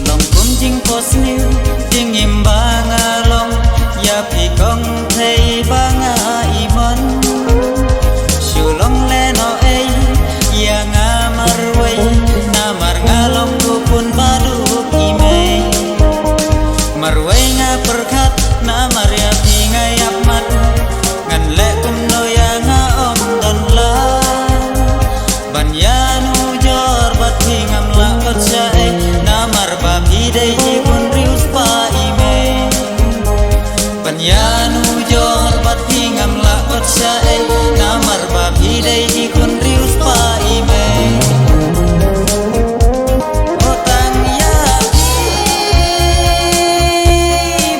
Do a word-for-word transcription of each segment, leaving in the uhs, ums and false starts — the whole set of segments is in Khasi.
Long kum jingphohsniew jingim ba nga long ïa phi kong thei ba nga imon. Shu long lehnohei ïa nga marwei namar nga long u khun ba duk i mei. Marwei nga pyrkhat namar ïa phi nga ïap mat. Ngan leh kumno ïa nga ym don lad ban ïanujor bad phi ngam lah pat shaei namar ba phi dei i khun riewspah i mei. Ban ïanujor bad phi ngam lah pat shaei namar ba phi dei i khun riewspah i mei. O tang ïa phi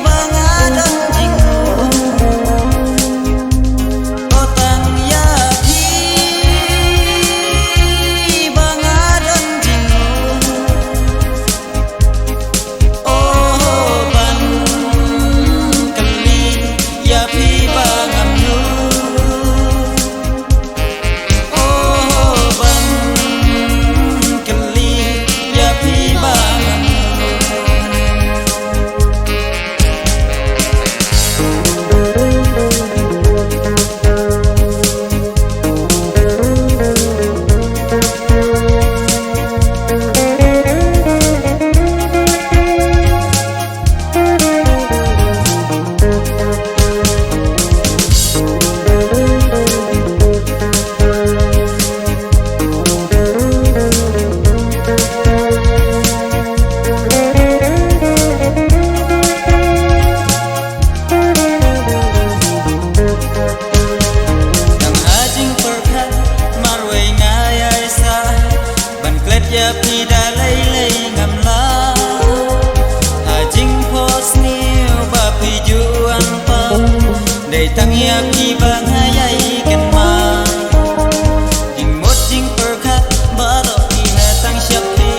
ba nga don jingmut. O tang ïa phi ba nga don jingmut. O ban kylli ïa phi ba ngam nud. O ban kylli ïa phi ba ngam nud. Tang ha jingpyrkhat marwei nga ïaisah ban klet ïa phi da lei lei ngam lah. Ha jingphohsniew ba phi ju wan pat dei tang ïa phi ba nga ïai kynmaw. Jingmut jingpyrkhat baroh ki heh tang sha phi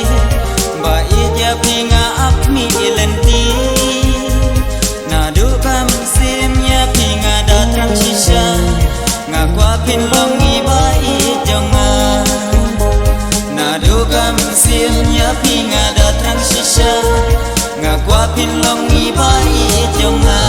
ba ïeit ïa phi nga ap mih i lynti. Naduh ka mynsiem ïa phi nga da thrang shisha. Nga kwah phin long i ba ïeit jong nga. Naduh ka mynsiem ïa phi nga da thrang shisha. Nga kwah phin long i ba ïeit jong nga.